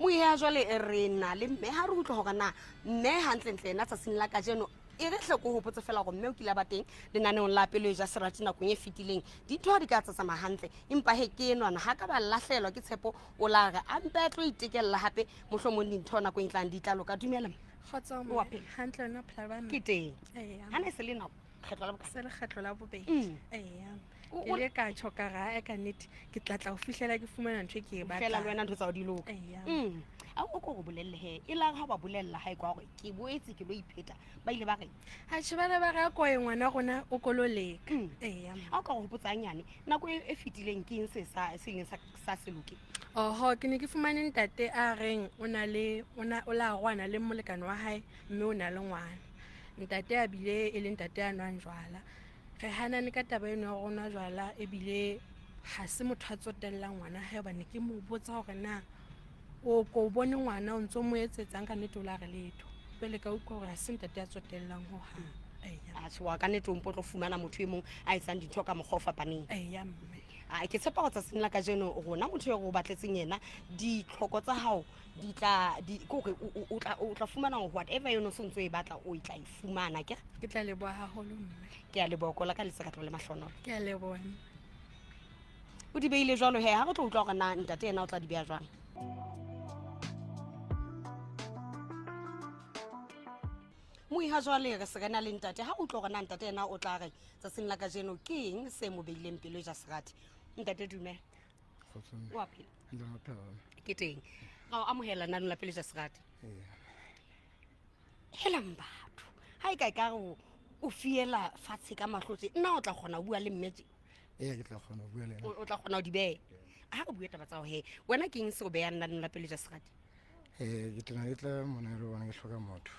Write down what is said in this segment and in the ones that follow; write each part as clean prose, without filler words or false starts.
Moya jwale re na le mme ha re utlwa hore na mme hantlentle ena tsatsing la kajeno e re hle ko hopotse fela gore mme o kile a ba teng lenaneong la pelo e ja serati nakong e fetileng. Dintho ha di ka tsa tsamaya hantle, empa he ke enwana ha ka ba lahlelwa ke tshepo, o la re a mpe a tlo itekella hape, mohlomong dintho nakong e tlang di tla loka. Dumela mme. Kgotso O wa phela? Hantle, wena o phela jwang? Ke teng. Eya. Ha ne se le nako kgetlo la bokae? Se le kgetlo la bobedi. Eya. Ke ile ka tjho ka re ae ka nnete ke tla tla ho fihlela ke fumana ntho e ke e Fela le batlang. wena ntho tsa hao di loka. Eya. A o ko go bolelle he, e lang ha ba bolella ha e kwa gore ke boetse ke lo ipheta, ba ile ba reng? Atjhe, ba ne ba re a koe ngwana rona o ko lo leka. Eya. A o ka go hopotsang nyane nako e fetileng ke eng se sa se ileng sa se loke? Oho, ke ne ke fumane ntate a reng o na le o na o la rwana le molekane wa hae mme o na le ngwana. Ntate a bile e le ntate a nwang jwala. Re hanane ka taba eno ya go nwa jwala, ebile ha se motho a tsotellang ngwana hae, hobane ke mo botsa hore na o ko bone ngwana o ntso mo etsetsang, ka nnete o la re letho. Pele ka utlwa hore ha se ntate a tsotellang hohang. Eya. Atjhe, wa ka nnete o mpo tlo fumana motho e mong a etsang dintho ka mokgwa o fapaneng. Eya mme. A ke tshepa go tsatsing la kajeno rona motho e re o batletseng yena ditlhoko tsa hao di tla di kore o tla fumana hore whatever eno se ntse o e batla o e tla e fumana ke. Ke tla leboha haholo mme. Ke a leboha kola ka letsa ka tlo le mahlonolo. Ke a leboha. O di beile jwalo he, ha re tlo utlwa hore na ntate yena o tla di beha jwang. Moiha jwale re se re na le ntate, ha utlwa hore na ntate yena o tla re tsatsing la kajeno ke eng se mo beileng pelo e ja serati. Ntate dumela. Kgotso mme. O a phela? Ntse re phela mme. Ke teng. Ra o amohela nano la pele ja serati. Eya. Helang batho. Ha e ka e ka re o fiela fatshe ka mahlo tje, nna o tla kgona ho bua le mme tje? Eya, ke tla kgona ho bua le yena. O tla kgona ho di beha. Ha re bue taba tsa hao he, wena ke eng se o behang nano la pele ja serati? Ke tena ke tla mona e le hobane ke hloka motho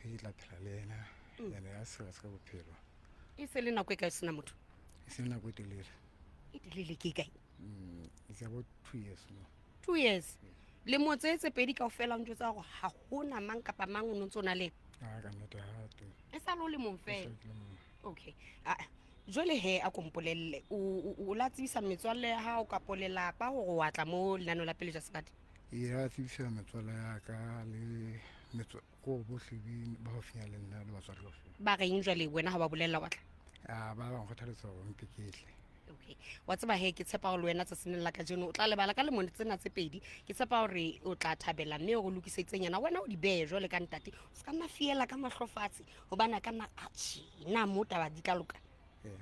e ke tla phela le yena. Ene ya serious ka bophelo. E se le nako e kae o sena motho? E se le nako e telele. E telele ke kae? It's about 2 years now. 2 years. Lemo tse pedi kaofela o ntjwetsa hore ha hona mang kapa mang o no ntso na le? Ah, ka nnete ha teng. E sa le o le mong E sa fela. le ke le mong. Okay. Ah, jwale he a kompolelle o la tsebisa metswalle ya hao kapo lelapa hore wa tla mo lenaneo la pele ja serati? Ee, a tsebisa metswalle ya ka le ko bohle ba haufinyana le nna le batswadi kaofela. Ba reng jwale wena ha ba bolella wa tla? Ah, ba ba nkgothaletsa hore mpe ke tle. Okay. Wa tseba he, ke tshepa hore le wena tsatsing la kajeno o tla lebala ka lemone tsena tse pedi. Ke tshepa hore o tla thabela mme o re lokisetse nyana. Wena o di behe jwale ka ntate. O se ka nna fiela ka mahlo fatshe hobane a ka nna a tjhe, na mo taba di tla loka. Ee.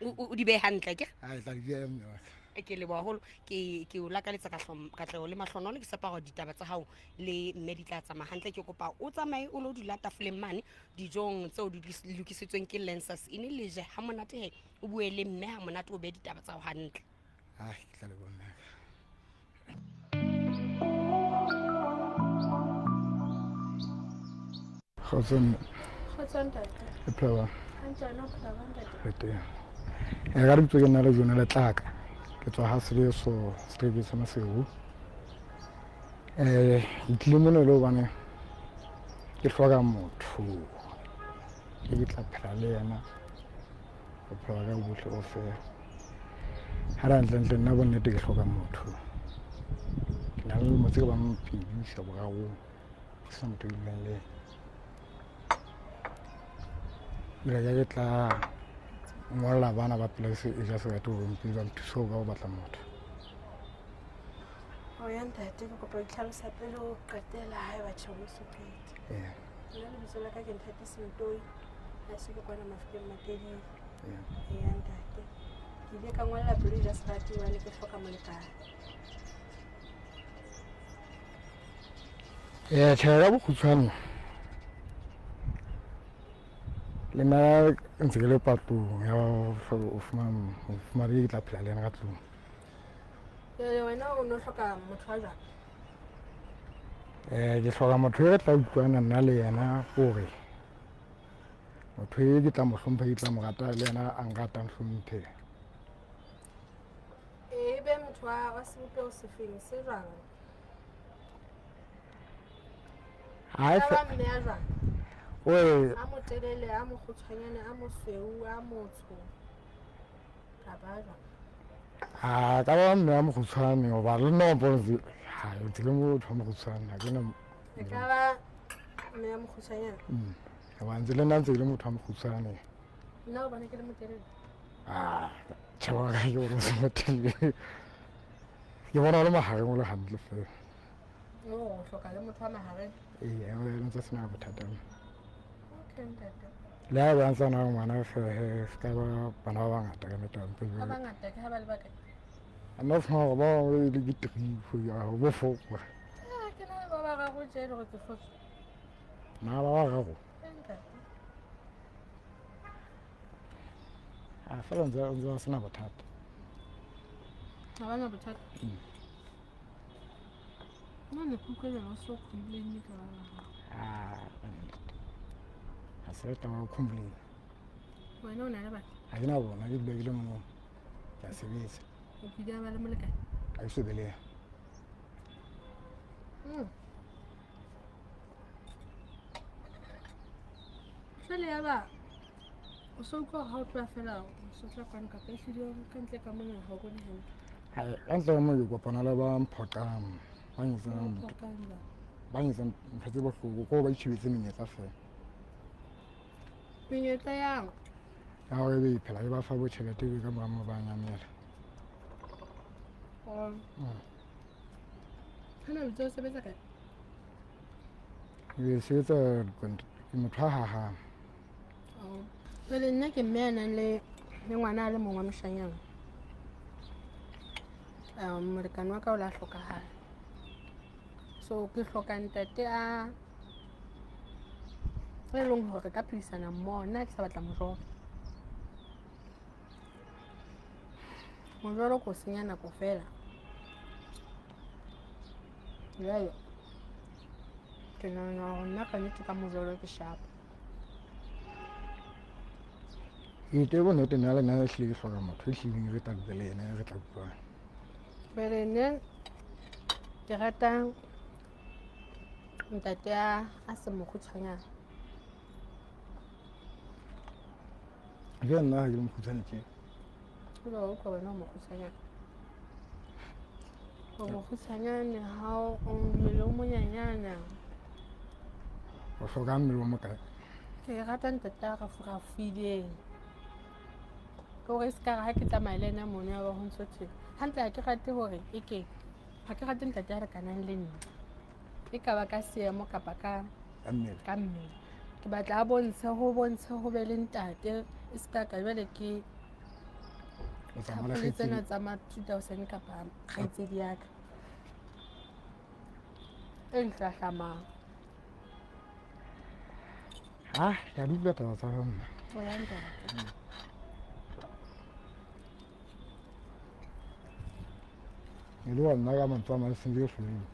O di behe hantle ke? Ah, e tla di beha mme wa ka. Ke leboha haholo. Ke o lakaletsa katleho le mahlonolo. Ke tshepa hore ditaba tsa hao le mme di tla tsamaya hantle. Ke kopa o tsamaye o lo dula tafoleng mane dijong tseo di lokisitsweng ke Lancers Inn, le je ha monate he, o bue le mme ha monate, o behe ditaba tsa hao hantle. Ah, ke tla leboha mme. Kgotso mme. Kgotso ntate. E phela jwang? Hantle, wena o phela jwang ntate? Re teng. Ka lebitso ke nna le Jona Letlaka. Ke tswa ha Seleso seterekeng sa Maseru. Ke tlile mona e le hobane ke hloka motho e ke tla phela le yena bophelo ba ka bohle kaofela. Ha re hantlentle nna bonnete ke hloka motho. Ke na le dilemo tse ka bang pedi ho isa borarong ke sena motho e dulang le yena. Jwale ke tla ngolla bana ba polasi e ja serati hore mpe ba nthuse ho ka ho batla motho. O ya ntate, ke kopa ho itlhalosa pele o qetela haeba tjhe o so qete. Ee. Nna lebitso la ka ke Nthati Sentoi, ha se ke kwana Mafikeng Mateding. Ee. Eya ntate. Ke ile ka ngolla pelo e ja serati hobane ke hloka molekane. Ee, tjhe ka bokgutshwane le nna ntse ke le patong ya ho fumana ke tla phela le yena ka tlung. Jwale wena o no hloka motho wa jwang? Ke hloka motho e re tla utlwana nna le yena, hore motho e ke tla mo hlompha, ke tla mo rata le yena a nrata, a nhlomphe. E be motho wa sebopeho sefeng se jwang? Ha e Ka ba mme ya jwang? Oe. A motelele, a mokgutshwanyane, a mosweu, a motsho. Kapa a jwang? Ha ka ba mme a mokgutshwane hoba le nna wa mpona Ha ntse le motho wa mokgutshwane, ha ke na. E ka ba mme ya mokgutshwanyana. Hoba ntse le nna ntse ke le motho wa mokgutshwane. Nna o bona ke le motelele? Ah, tjhe, wa ka ke bona o se motelele. Ke bona o le mahareng, o le hantle fela. O hloka le motho wa mahareng? Ee, o ntse se na bothata. Okay, ntate. Le ha ba ntse na ngwana fela, he, se ka ba bana ba bangata ka nnete, mpe Ba bangata ke ha ba le bakae? Nna o fumana hore ba bangwe e le ke 3 go ya go bo 4. Ah, ke na le ba bararo tje e le hore ke hlotswe. Na ba bararo? Ee, ntate. Ah, fela ntse ba sena bothata. Ha ba na bothata? Nna ne ke utlwela o so complain ka ba bararo. Ah, ha se taba ya ho complain. Wena o na le bana? Ha ke na bona, ke dula ke le mong. Ke a sebetsa. O kile wa ba le molekane? Ha ke so beleha. Jwale ya ba o so utlwa hore ha o tloha fela o so tla kwano kapa ehlile ka ntle ka mona ha o bone hantle? Hai, ka ntle ka mona ke kopana le ba mphoqang, ba nketsang Ba ntho. mphoqang jwang? Ba nketsang ntho tse bohloko, ke hore ba itjhebetse menyetla fela. Menyetla yang? Ya hore ebe phela ke ba fa bo tjhelete ebe ka mora moo ba nyamela. Oh. Hana o itse o sebetsa kae? Ke sebetsa ke motho a hahang. Oh. Jwale nna ke mme a nang le ngwana a le mong wa moshanyana. Molekane wa ka o la hlokahala. So ke hloka ntate a e leng hore re ka phedisana mmoho, nna ke sa batla mojolo. Mojolo ko senya nako fela. Jwale ke nahana hore nna ka nnete ka mojolo ke sharp. Ke teng bonnete nna le nna ehlile ke hloka motho e hlileng re tla dula le yena, re tla utlwana. Jwale nna ke rata ntate a se mokgutshwanyane. Jwale nna ha ke le mokgutshwane tje. Jwale wa utlwa wena o mokgutshwanyane. O mokgutshwanyane ha o mmele o monyanyana. O hloka mmele o mokae? Ke rata ntate a rafurafileng. Ke hore e se ka re ha ke tsamaya le ena mono ya ba ho ntso thwe. Hantle ha ke rate hore e ke, ha ke rate ntate a lekanang le nna. E ka ba ka seemo kapa ka Ka mmele. Ka mmele. Ke batla a bontshe, ho bontshe ho be le ntate, e se ka ka jwale ke O tsamaya le thapole tsena kgaitsedi. tsa ma 2000 kapa kgaitsedi ya ka. E nhlahlamang. Ah, ke a di utlwa taba tsa hao nna. O ya ntate. E le wa nna ka mantswe a mang se ke hlolehile.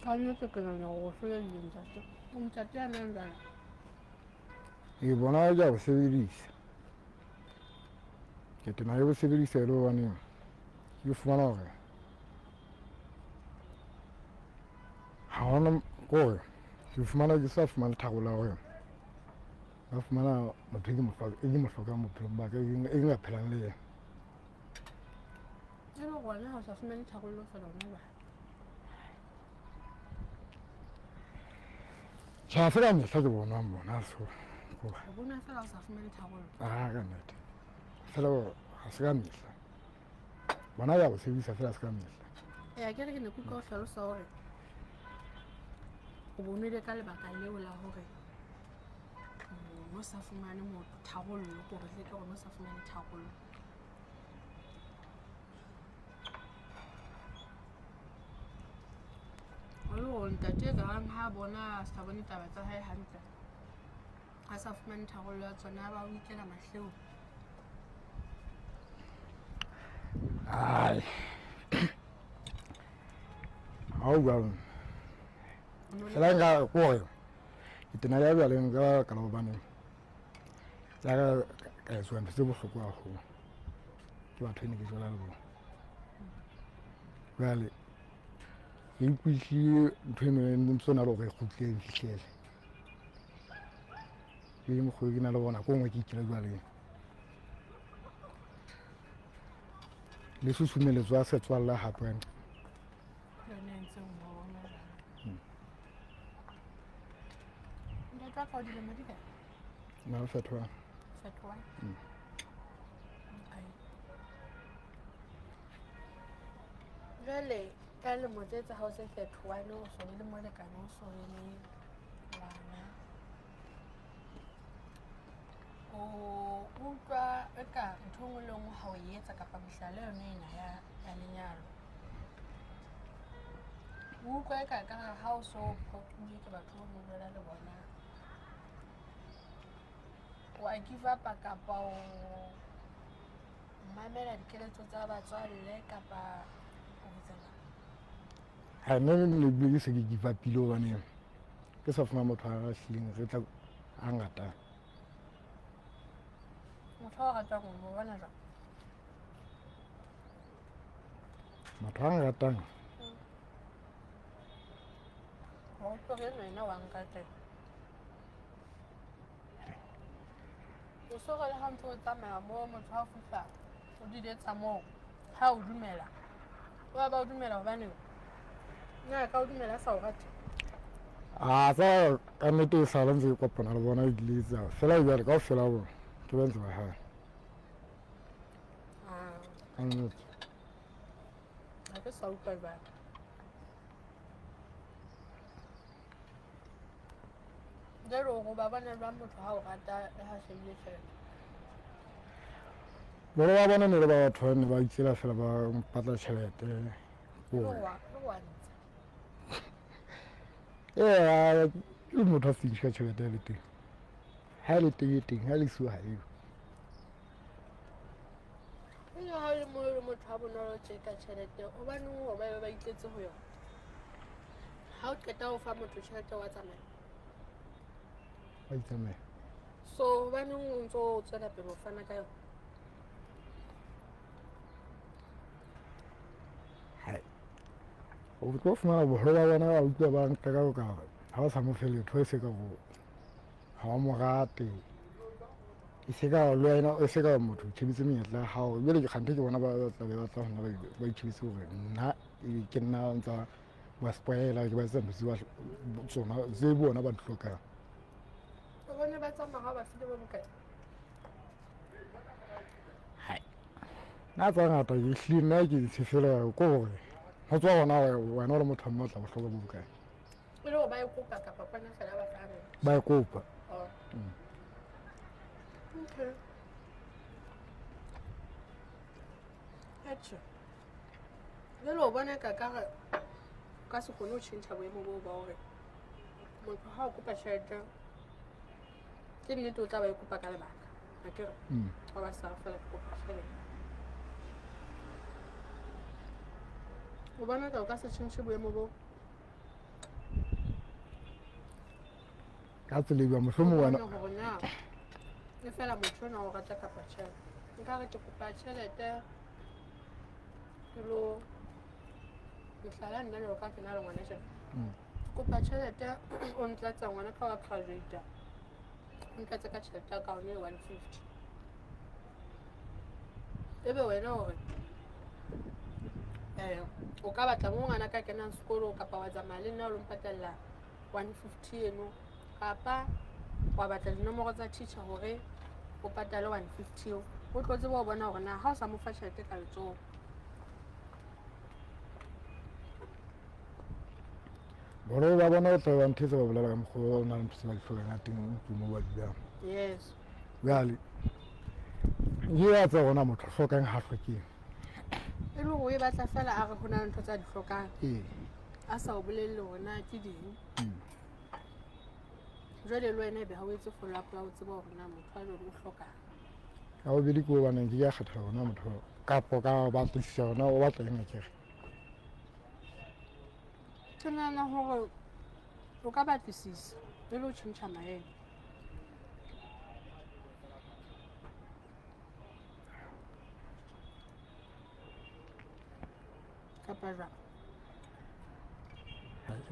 Ka nnete ke nahana hore o hlolehile ntate. O ntate ya nang jwala. Ke bona ke a bo sebedisa. Ke tena ke bo sebedisa e le hobane ke fumana hore ha hona kore ke fumana ke sa fumane tharollo ya hore ba fumana motho e ke mo hloka, e ke mo hlokang bophelong ba ka, e ke nka phelang le yena. E le hore wena ha o sa fumane tharollo fela hona jwale. Tjhe, ha se ka mehla ke bonang bona so. O bona fela o sa fumane tharollo. Ah, ka nnete. Fela ha se ka mehla. Bona ya go sebedisa fela ha se ka mehla. Ee, akere ke ne ke utlwa o hlalosa hore o bonwele ka lebaka leo la hore no sa fumane motho tharollo, ke hore tle ke hore no sa fumane tharollo. O le hore ntate e karang ha bona a sa bone taba tsa hae hantle, a sa fumane tharollo ya tsona, ba o ikela mahleo. Ai. Ha o bua. Fela nka kore ke tena ya jwale nka baka la hobane tsa ka ka etsuwa ntho tse bohloko haholo ke batho e ne ke jwala le bona. Jwale ke ikutlwile ntho eno e ntse o na le hore e kgutle e nfihlele. Ke mokgwa ke na le bona ko nngwe ke ikile jwaleng. Le susumeletso ya setswalle hape. ntseng o bona jwalo. Ntate wa ka o dilemo di kae? Nna le 31. 31. Okay. Jwale ka lemo tse tsa hao tse 31 o so le molekane, o so le ngwana, o utlwa eka ntho e nngwe le nngwe ha o e etsa kapa mehlala yona ena ya lenyalo, o utlwa eka ka ha o so phoqilwe ke batho ba mo le bona, wa give up kapa o mamela dikeletso tsa batswalle kapa o etsa jwang? Ha nna ne bile ke se ke give up-ile hobane ke sa fumana motho a hlileng re tla a ngatang. Motho a o ratang o mo bona jwang? Motho a nratang? Wa utlwa hore enwa yena wa nrata. O so re le ha ntse o tsamaya moo motho ha o fihla o di letsa moo, ha o dumela, o ba o dumela hobane na ka o dumela a sa o rate? A tsa ka nnete e sala ntse ke kopana le bona di letsa fela jwale kaofela bona ke ba ntse ba hana. Ka nnete. Ha ke sa utlwa jwale. Jwale hore ba bona jwang motho ha o rata le ha shebile tjhelete? Bolo ba bona ne le ba batho ba ne ba itsela fela ba mpatla tjhelete. Le wa ntsha. Ee, ke motho a sentše ka tjhelete le teng. Ha le teng e teng, ha le siwa ha eo. Ene ha o le mo le motho ha bonolo tje ka tjhelete, hobaneng hore ba be ba itletse ho yona? Ha o qeta ho fa motho tjhelete wa tsamaya. Ba itsamaya. So hobaneng o ntso o tswela pele ho fana ka yona? Hai. O tlo fumana boholo ba bona ba utlwa ba nka ka ka ha ba sa mo fe letho e se ka go ha ba mo rate. E se ka le wena e se ka motho o tjhebetse menyetla ya hao. Jwale ke kganthe ke bona ba tla be ba tla ho nna ba itjhebetse hore nna ke nna ntsa ba spoiler ke ba etsa ntho tse ba tsona tse bona ba di hlokang. O bone ba tsamaya ha ba file bo bokae? Hai. Nna tsa ngata ke hlile nna ke ntshe fela ko hore ho tswa hona wena o le motho wa mme o tla bo hloka bo bokae. E le hore ba e kopa kapa kwana fela ba fana? Ba e kopa. Oh. Okay. Atjhe. Jwale o bona ka ka re ka se kgone ho tjhentjha boemo boo ba hore motho ha o kopa tjhelete ke nnete o tla ba e kopa ka lebaka. Akere? Wa ba sa fela ke kopa tjhelete. O bona ka o ka se tjhentjhe boemo boo? Ka tsela e jwang mohlomong wena hore na e fela motho ona o rata kapa tjhe. Nka re ke kopa tjhelete ke lo mohlala nna jwalo ka ke na le ngwana tjena. Kopa tjhelete o ntlatsa ngwana ka wa graduate. O ntlatse ka tjhelete ya ka one 150. Ebe wena hore o ka batla mo ngwana ka kenang sekolo kapa wa tsamaya le nna o lo mpatalla 150 eno kapa wa batla dinomoro tsa teacher hore o patale 150 eo. O tlo tseba ho bona hore na ha o sa mo fa tjhelete ka letsoho. Boholo ba bona o tla ba ntho tse ba bolela ka mokgwa o na le ntho tse ba di hlokang ka teng ntlong moo ba dulang. Yes. Jwale ke ya tseba hore na motho o hlokang ha hlokeng. E le hore o e batla fela a re ho na le ntho tsa di hlokang. Ee. A sa o bolelle hore na ke ding. Jwale le wena ebe ha o etse follow up ya ho tseba hore na motho a jwalo o hlokang. Ka bobedi ke hobaneng ke ka kgetha hore na motho kapo ka batlisisa hore na o batla eng akere. Ke nahana hore o ka batlisisa e le ho tjhentjha maemo. Kapa jwang?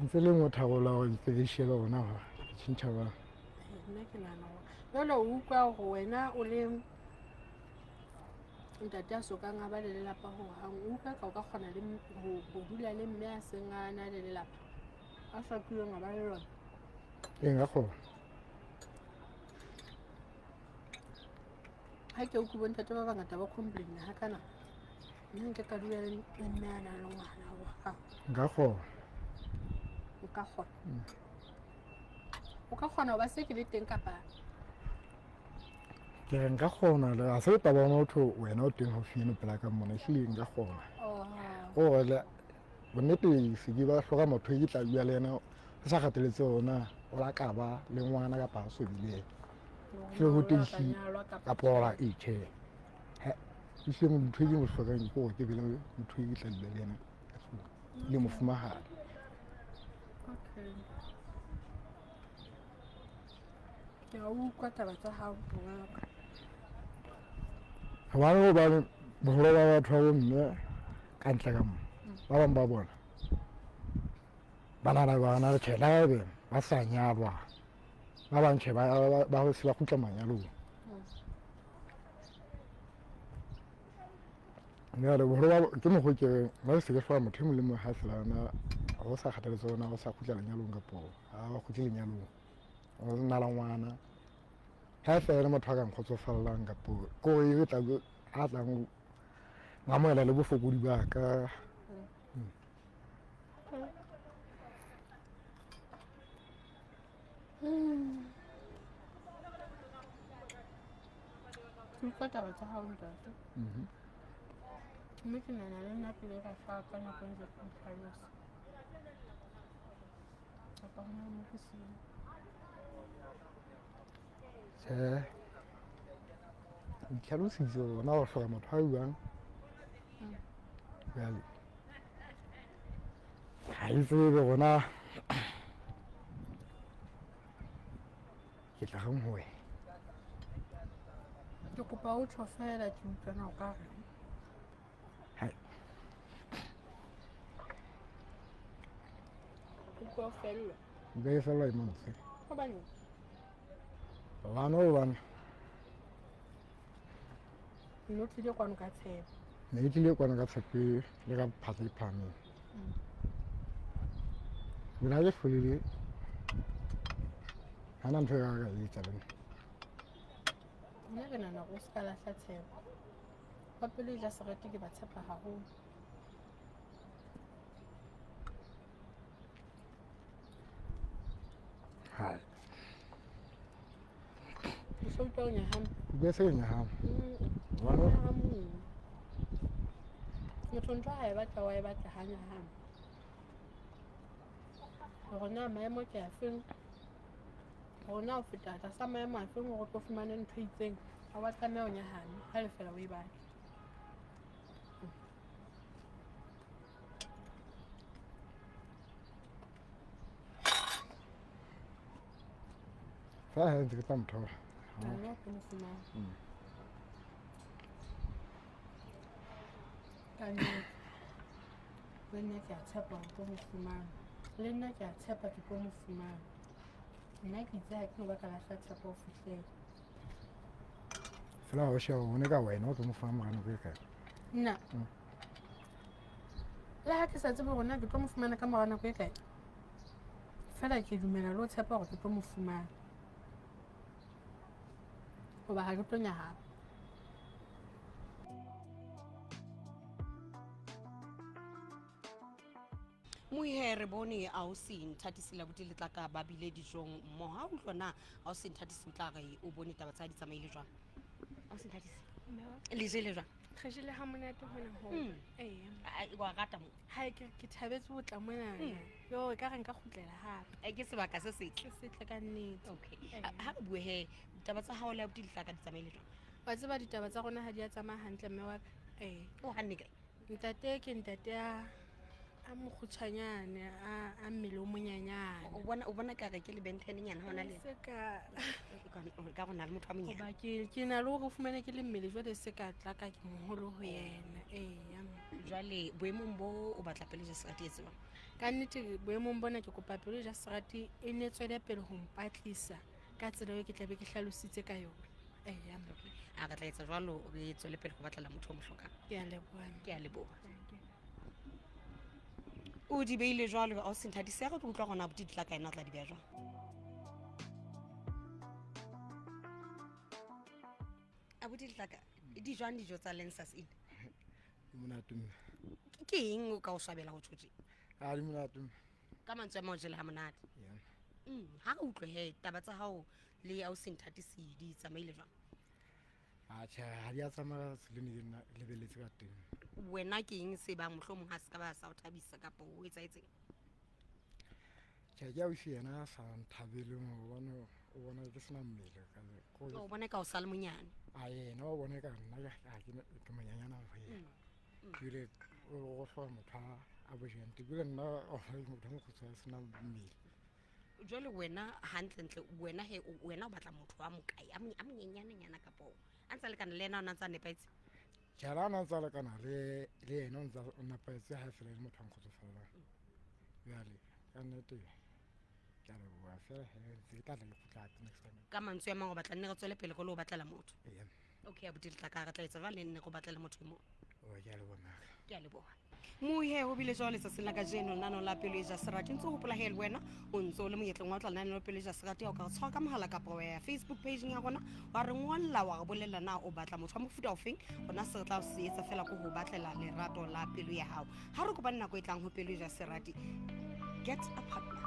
Ntse le nngwe tharollo ya hore ntse ke shebe hore na ke tjhentjha jwang. Nna ke nahana hore jwale o utlwa hore wena o le Ntate a sokang a ba le lelapa hohang, o utlwa ka o ka kgona le ho dula le mme a seng a na le lelapa, a sa kileng a ba le lona? Ee, nka kgona. Ha ke utlwe bontate ba bangata ba complaina ha kana, nna nke ka dula le mme a nang le ngwana hohang. Nka kgona. O ka kgona? O ka kgona ho ba se ke le teng kapa? Ke re nka kgona, a se taba ya motho wena o teng haufinyane pela ka mona, ehlile nka kgona. Gore bonnete se ke ba hloka motho e ke tla bua le yena, re sa kgathaletse hore na o la ka ba le ngwana kapa ha so bile yena. Hle ho teng kapa ora e tjhe. Ehlile ntho e ke mo hlokang ke hore ke be le motho e ke tla dula le yena le mofumahadi. Okay. Ke a utlwa taba tsa hao, ngaka. Hobane boholo ba batho ba bomme ka ntle ka mo, ba bang ba bona ba na le bana le tjhe, le haebe ba sa nyalwa, ba bang tjhe ba se ba kgutla manyalong. Jwale boholo ba ke mokgwa ke reng ba se ke hloka motho e mong le mong ha fela na ho sa kgathaletse hore na o sa kgutla lenyalong kapo ha ba kgutle lenyalong, o na le ngwana. Ha fela le motho a ka nkgotsofallang kapo ko e tla a tlang amohela le bofokodi ba ka. Ke utlwa taba tsa hao ntate. Mme ke nahana le nna pele ka hlaka nako ntse ke itlhalosa. Kapa hona mo ke seng. Tjhe. O itlhalositse hore na o hloka motho a buang. Jwale ha e tsebe hore na ke tla reng ho wena. Ke kopa o tjho feela ke utlwe na o ka reng. Hai. Utlwa o fellwa. Nka e fellwa e montshe. Hobaneng? Hobane. Ne o tlile kwano ka tshepo. Ne ke tlile kwano ka tshepo le ka phatla e phahameng. Jwale ha ke hlolehile, ha na ntho e ka ka e etsa le nna. Nna ke nahana hore o se ka lahla tshepo. Ba pelo e ja serati ke ba tshepa haholo. Hai. O so utlwa o nyahama? Ke se nyahama. Hobane motho ntho ha e batla wa e batla ha nyahama. Hore na maemo ke afeng, hore na o feta tlasa maemo afeng hore o tlo fumane ntho e itseng, ha wa tlameha o nyahame ha le fela o e batla. Fa ha ntse ke tla mo thola. Nna ke mo fumana. Ka nnete. Le nna ke a tshepa hore tlo mo fumana. Le nna ke a tshepa ke tlo mo fumana. Nna ke itse ha ke no ba ka lahla tshepo ho fihlela. Fela o sheba o ne ka wena o tlo mo fumana mora nako e kae? Nna. Le ha ke sa tsebe hore na ke tlo mo fumana ka mora nako e kae. Fela ke dumela le ho tshepa hore ke tlo mo fumana. Hoba ha ke tlo nyahama. Mohe re bone ausi Nthatisi la buti le tla ka ba bile dijong mmoho. Ha utlwa na ausi Nthatisi o tla re o bone taba tsa di tsamaile jwang? Ausi Nthatisi. Le jele jwang? Re jele ha monate hona ho. Ee. Wa rata mo? Ha ke thabetse ho tla mona. Yo, e ka re nka kgutlela hape. Ke sebaka se setle. Ke setle ka nnete. Okay. Ha re bue he, ditaba tsa hao le abuti le tla ka di tsamaile jwang? Wa tseba ditaba tsa rona ha di a tsamaya hantle mme wa ka. Ee. O hanne kae? Ntate ke ntate a mokgutshwanyane, a mmele o monyanyane. O bona ka re ke le bentenenyana hona le. Se ka ka rona le motho a monyane. Hoba ke na le hore o fumane ke le mmele jwale se ka tla ka ke moholo ho yena. Ee. Jwale boemong bo o batla pelo ja serati e tsebang? Ka nnete boemong bona ke kopa pelo ja serati e ne tswele pele ho mpatlisa ka tsela eo ke tla be ke hlalositse ka yona. Eya mme. A re tla etsa jwalo, re tswele pele go batlela motho o mo hlokang. Ke a leboha mme. Ke a leboha. O di beile jwalo a o senthatise ya re tlo utlwa gona abuti di tla ka ena o tla di beya jwang. Abuti Ditlaka, di jwang dijo tsa Lancers Inn? Di monate mme. Ke eng o ka o swabela ho tjho tje? A di monate mme. Ka mantswe a mang o jele ha monate. Yeah. Ha re utlwe he taba tsa hao le ausi Nthatisi di tsamaile jwang? Atjhe, ha di a tsamaya ka tsela e ne ke na lebelletse ka teng. Wena ke eng se bang mohlomong ha se ka ba sa o thabisa kapa o etsahetseng? Tjhe, ke ausi yena a sa nthabeleng hobane o bona ke sena mmele ka O bona ka o sa le monyane. A yena o bone ka nna ha ke ke monyenyana ho yena. Ebile o hloka motho a bojang. Ebile nna o motho a mokgutshwane a sena mmele. Jwale wena hantlentle wena he wena o batla motho wa mokae a monyenyanenyana kapa a ntsa lekana le yena o na ntsa nepahetse? Tjhe, ha na ntsa lekana le yena o ntsa o nepahetse ha feela e le motho a nkgotsofallang. Jwale ka nnete ke a leboha feela he ntse ke tla tla ke kgutla hape next time. Ka mantswe a mang o batla nne re tswele pele re lo batlela motho. Eya. Okay, abuti Letlaka, re tla etsa jwale nne re batlele motho e mong. O ke a leboha maka. Ke a leboha. Mohe ho bile jwalo letsatsing la kajeno lenaneo la Pelo e ja Serati. Ntse o hopola he le wena o ntse o le monyetleng wa ho tla lenaneo la Pelo e ja Serati, o ka re tshwara ka mohala kapa wa ya Facebook page ya rona wa re ngolla wa re bolella na o batla motho wa mofuta ofeng. Rona se re tla se etsa fela ke ho batlela lerato la pelo ya hao. Ha re kopane nako e tlang ho Pelo e ja Serati. Get a partner.